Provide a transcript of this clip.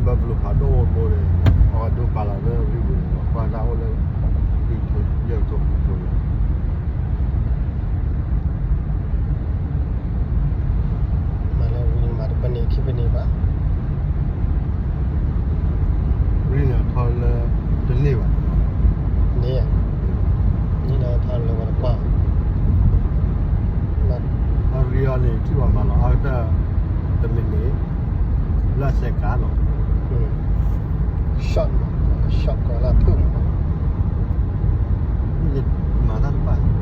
ဘၣ်ဘျိးဖးဒိၣ်အိၣ်တဘိန့ၣ် အဝဲဒိပာ်လီၤလၢရံဝ့ၤန့ၣ် ကွၢ်တၢ်အိၣ်လၢ ယဲၢ်ကထိဃုကထိန့ၣ် မၤလၢဝံၤမၤတပန့ၢ်ခံပန့ၢ်ဘၣ် ရံန့ၣ်ထီလၢ တန့ၢ်ဘၣ် န့ၣ် န့ၣ်လၢထီလၢဝဲတကွၢ် အရံအီၤန့ၣ် ထံၣ်ဘၣ်မၤလီၤအါကတၢၢ် တမံးနံး လၢအစဲးကးနီၤ short မး short ကီးလၢဖုၣ်မး မ့ၢ်မၤတၢ်တဘၣ်